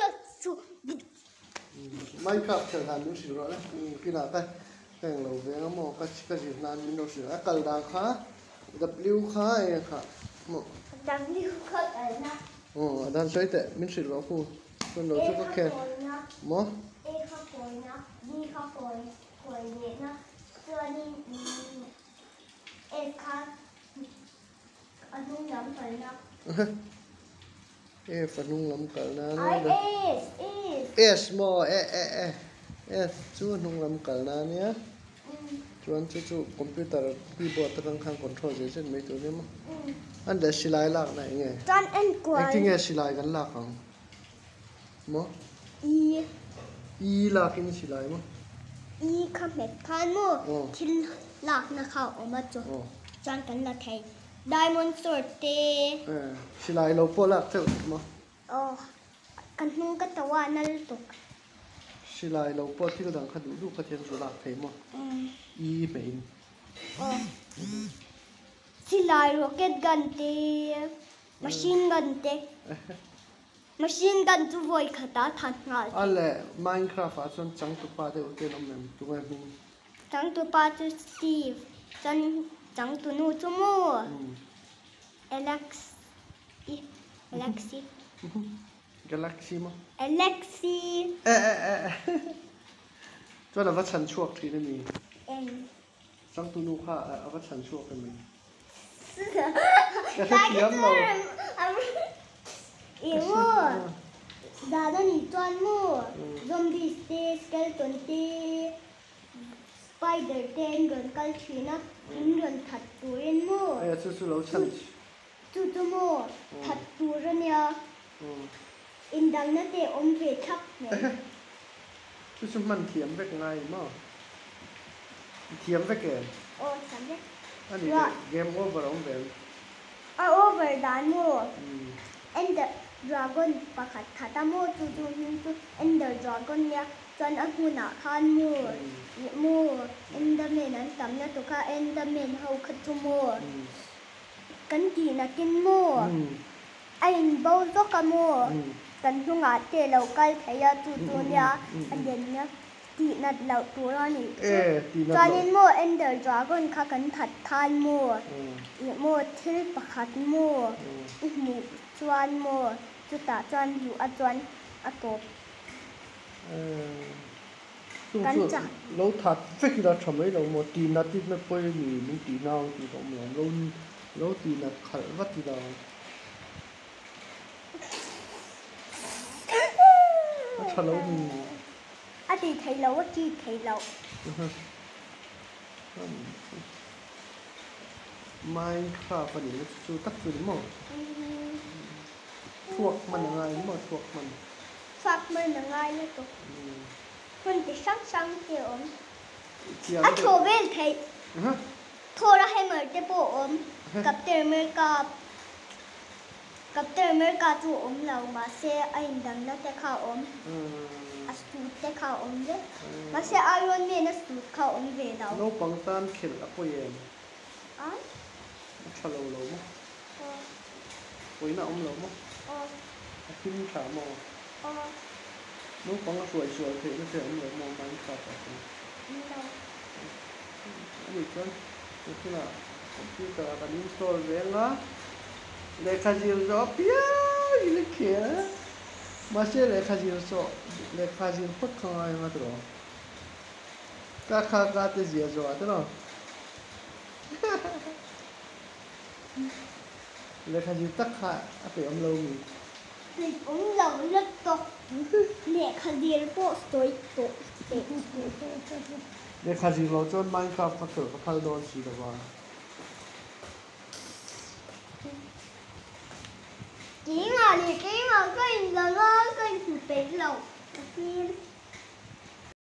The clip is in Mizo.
la su. Minecraft khelh dan min hrilh rawh le kinah ka ka englo veng a maw ka ka zir nan min lo hrilh a kal dan kha W kha eng kha maw. W kha kalna. Aw a dan sawi teh min hrilh rawh khu chuan lo chu ka khel maw. A kha kawina B kha kawi kawi lehna chuanin S kha a hnung lam kalna. F a hnung lam kalna ania. Ai S S. S maw e e e S chu a hnung lam kalna ania. Chuan chu chu computer keyboard atang khan control zet zet mai tur ania maw. An leh silai lakna eng nge? Chuan enkual. Engtin nge silai kan lak ang maw? E. E lakin silai maw? E kha hmet khan maw thil lakna kha a awm a chu chuan kan la thei. Diamond sword te. Silai lo pawh lak theuh tuk maw? Aw, ka hnung ka to a nal tuk. Silai lo pawh thil dang kha duh duh kha thian chu lak thei maw? I hmeiin. Aw. Silai rocket gun te, machine gun te. Machine gun chu vawi khat a that nghal thei. A leh Minecraft ah chuan changtupa deuh te an awm em? Tunge hming? Changtupa chu Steve, chuan changtunu chu maw? Alex i, Alexi. Galaxy maw? Alexi. Eh eh eh chuan a va chhan chhuak thin a mi? Eng. Changtunu kha a va chhan chhuak a mi? Ka hrethiam lo. I maw? Dan a nih chuan maw? Zombies te, skeleton te. Spider te an rawn kal thin a, in rawn that turin maw? Aia chu chu lo chhan. Chu chu maw that tur a nia. Indangna te awm ve thak hmel. Chu chu hman thiam vek ngai maw? I thiam vek em? Aw thiam vek. A nih leh game over a awm ve em? A over dan maw? Ender Dragon pakhat khat a maw? Chu chu hming chu Ender Dragon nia. Chuan a hmunah khan maw ih maw Enderman an tam na tuk a Enderman ho kha chu maw kan tih nakin maw a in bo zawk a maw kan hnungah te lo kal thei a chu chu nia a den nia tih nat loh tur a nih chu chuanin maw Ender Dragon kha kan that khan maw ih maw thil pakhat maw i hmuh chuan maw chutah chuan luh a chuan a tawp. Chung chu lo that vek ila tha mai lo maw tih nat hi na pawi a ni min tih nau tih ka awm lo lo lo tih nat khalh vat ila a tha lo ni. A ti thei lo a ti thei lo. Minecraft a nih na chu chu tak chu ni maw? Thluak hman a ngai maw thluak hman. Fak hman a ngai lutuk. Hmun ti hrang hrang te a awm. A thaw vel theih. Thor a hammer te pawh a awm. Captain America Captain America chu a awm lo mahse a indangna te kha a awm. A suit te kha a awm vek. Mahse Iron Man a suit kha a awm ve lo. Naupang tan khelh a pawi em? Ai. A tha lo lo maw? Pawina awm lo maw? A him tha maw? Naupang a hruai sual theihna te awm lo maw Minecraft ah chuan? Ani chuan tunah computer ah kan install ve anga lehkha zir zawh apiang in a khel a, mahse lehkha zir zawh lehkha zir phawt kha ngai anga tiraw? Ka kha ka te zia zawh ah tiraw? Lehkha zir tak kha a peih awm lo mi? Peih awm lo lutuk. Lehkha zir pawh sawi tawh teh suh. Lehkha zir loh chuan Minecraft kha khelh ka phal dawn si lo va. Keimah leh keimah ka inlang a, ka inhmu peih lo ka feel.